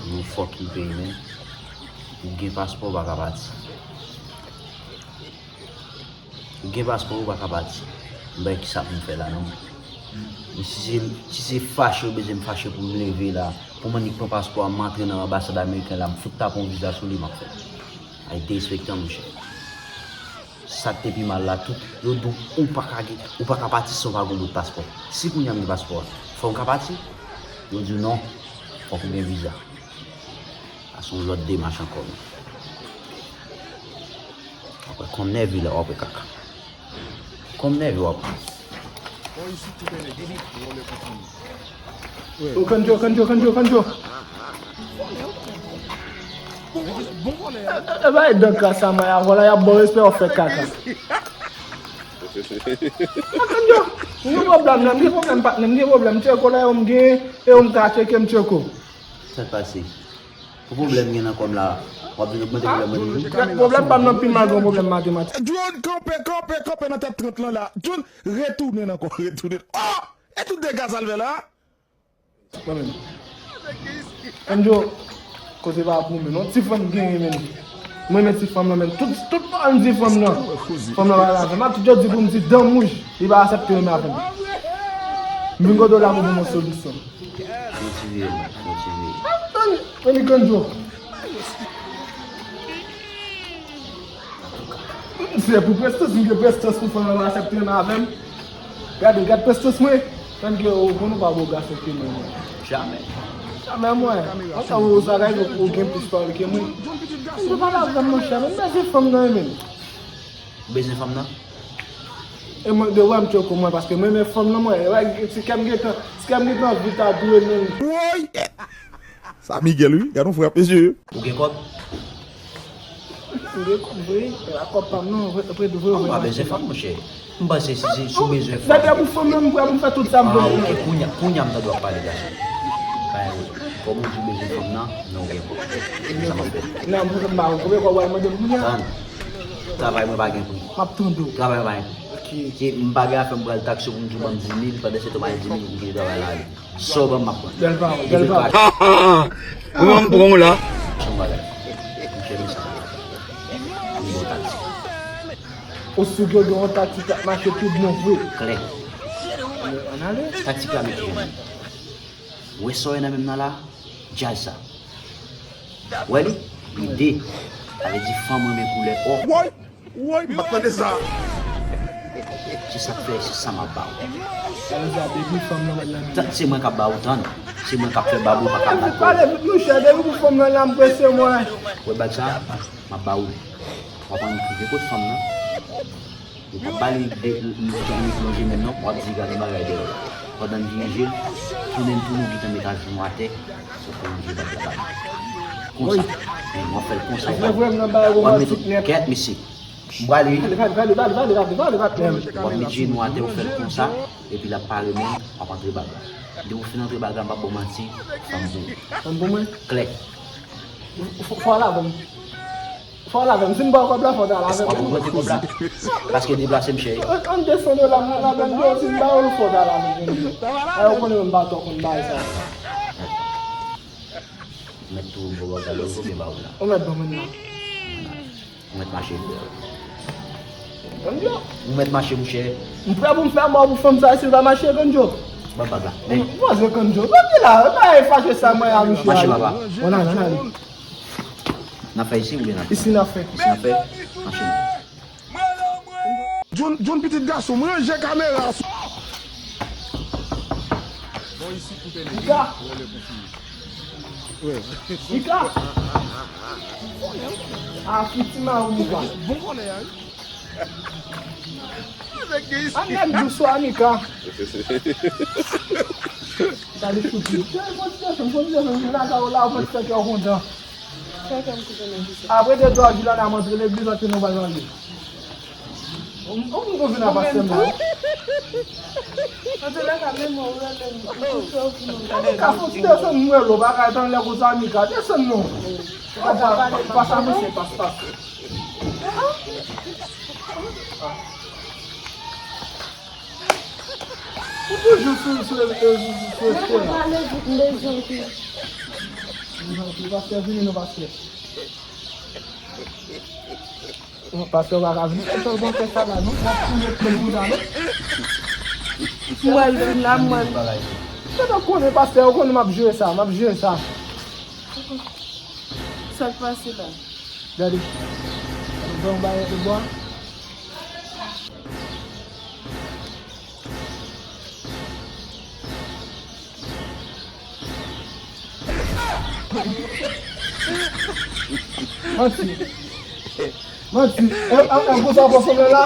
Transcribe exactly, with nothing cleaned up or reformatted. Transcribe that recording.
Nou fòk li peye, men. Ou gen paspò, ou pa ka pati. Ou gen paspò, ou pa ka pati. M pa wè kisa pou m fè la, non. Men si se, si se fache ou bezwen m fache pou m leve la, pou m annik pran paspò a, m antre nan anbasad ameriken la, m fout tape yon viza sou li, m ap fè. Ay derespektan, monchè. Sa k te pi mal la, tout, yo di w ou pa ka gen, ou pa ka pati san w pa gen yon bout paspò. Si kounye a m gen paspò a, fò m ka pati? Yo di w non, fòk ou gen viza. Sa se yon lòt demach ankò, non. W ap wè kòm nève la, w ap wè kaka. Kòm nève w ap wè. Ô, Kandjo, Kandjo, Kandjo, Kandjo. E, e, e, bay dan kras sa, mwen, a, vòlè, y ap ba w respè, w ap fè kaka. Ô, Kandjo, m gen pwoblèm, non, m gen pwoblèm, patnè, m gen pwoblèm. Tcheko la, yo m gen, e yo m ka tcheke m, Tcheko. Sa k pase? Pou pwoblèm gen nan kò m la, w ap vin ogmante pwoblèm mwen toujou? Pwoblèm pa m nan pi mal gen yon pwoblèm matematik. John, kanpe, kanpe, kanpe nan tèt trant lan la. John, retounen ankò, retounen. Oh! E tout dega sa l fè la? Mwen menm. Kandjo, koze pa pou mwen, non. Ti fanm genyen, men. Mwen renmen ti fanm nan, men. Tout, tout fanm di fanm nan. Fanm nan pa renmen avè m. M ap toujou di pou m di dan wouj, li pa aksepte renmen avè m. M vin kote w la pou ban m yon solisyon. Motive, motive. Annik Kandjo. Se pou prestans, m gen prestans pou fanm nan pa aksepte renmen avè m. Gade, gad prestans mwen. Tann ke ou konn ou pa bo gason ke mwen. Jamè. Jamè mwen. Antan ou sa gade ou gen plis pawòl ke mwen. M te pale avè m, monchè, men m bezwen fanm nan, men. Ou bezwen fanm nan? E mwen, de wè m tchoko mwen, paske mwen renmen fanm nan, mwen. E wè, si kè m gentan, si kè m gentan anvi ta touye menm. Woy! Sa Miguel, wi. Gad yon frè ap mesye. Ou gen kòb? M gen kòb vre, e pa kòb pa m non, vre, vre, vre. Ou pa bezwen fanm, monchè. M panse si, si, si w bezwen fanm. Dèpi pou fanm nan, m prè pou m fè tout sa m vle. Ah, ok. Kounye a, kounye a m tande w ap pale gason. Kòm ou di w bezwen fanm nan, men ou gen kòb. Sa m ap fè. Non, m pa konn konbyen kòb w al mande m kounye a. Tann. Travay mwen pa gen pri. M ap tande w. Travay mwen pa gen pri. Ok. Se, m pa gen afè m pral takse w pou m di w ban m dis mil, pandan se tan w pa gen dis mil, ou kite travay la ale. Sa w ban m, m ap pran. Bèl pawòl, bèl pawòl. Ou ban m pran w la. Yon bagay. M chèche sa. Yon bon taktik. Ou si w gen yon taktik k ap mache tout bon vre. Klè. Ann ale. Taktik la mete yon. Ou wè sa w wè nan men m nan la? Djaz sa. Ou wè li? Li de. Sa vle di fanm renmen koulè ò. Woy! Woy, m pa t tande sa. Se sa k fè, se sa m ap ba ou. Sa vle di depi fanm nan mèt nan. Tann, se mwen k ap ba ou, tann. Se mwen k ap fè babou, pa k ap ba ou. Pale vit, monchè, depi pou fanm nan la, m prese mwen. Ou wè bag sa, m ap ba ou li. W ap annik rive kot fanm nan. Ou p ap ba li de, li, li, li plonje menm non, w ap di gade bagay dèyè w. Pandan l dirije l, tounen l tounen, w gentan met al jenou atè, w plonje bag la ba li. Konsa. Wi. Men w ap fè l konsa, w ap, w ap mete kèt, mesye. M prale, wi. Pale, pale, pale, pale, pale, pale, pale, pale, pale. W ap met jenou atè, w fè l konsa, epi l ap pare menm, w ap antre bag la. Depi w fin antre bag la, m p ap ba w manti, fanm pou ou. Fanm pou mwen? Klè. Fò, fò, fò w al avè m. Fò w al avè m. Si m ba w kòb la, fò w ta al avè m. W ap ogmante kòb la. Paske deplase m chè. An, an desann yo la, m al avè m, si m ba w l, fò w ta al avè m. A, yo konnen menm pa twò konn bagay sa. Mèt tou bon bagay la, ou byen ba ou la. Ou mèt ban mwen nan. Ou mèt mache. Kandjo. Ou mèt mache, monchè. M prè pou m fè mò pou fanm sa, si l pa mache, Kandjo. Ban bag la. Men. Poze Kandjo. Kandjo la, pa e fache sa, mwen a monchè. Mache, papa. Ann ale, ann ale. N ap fè isi oubyen n ap fè? Isi n ap fè. Isi n ap fè? Mache. John, John pitit gason m, ranje kamera. Mika! Mika! A, fouti mari Mika. Bon vòlè a, wi. An nèg dous a Mika. Gade fouti. Fouti, fouti, fouti, la, la, la, fouti, fouti, kontan. Apre de twa jou la, n a antre legliz, antre nan bal manje. Ou, ou, ou vin a pastè m la. Antre la ka menm ou rele m. Ou kouche ou vin ou. Mika, fò ti desann mwen lo, bagay tan lè konsa, Mika, desann non. Pas, pas, pas, pas, pas. Ou toujou sou, sou, sou, sou, sou, sou, sou. Mwen pale vit, m bezwen pi. Pastè, vini non, pastè. Non, pastè pa ka vini. Pastè, bon, fè sa la, non? W ap touye pye l konsa, non? Mwen vin la, mwen. Mwen pa konnen, pastè, ou konnen m ap jere sa, m ap jere sa. Sa k pase la? Gade. Ban m bay de bwa. Manti. Manti. E, e, e, konsa w pran fanm nan la?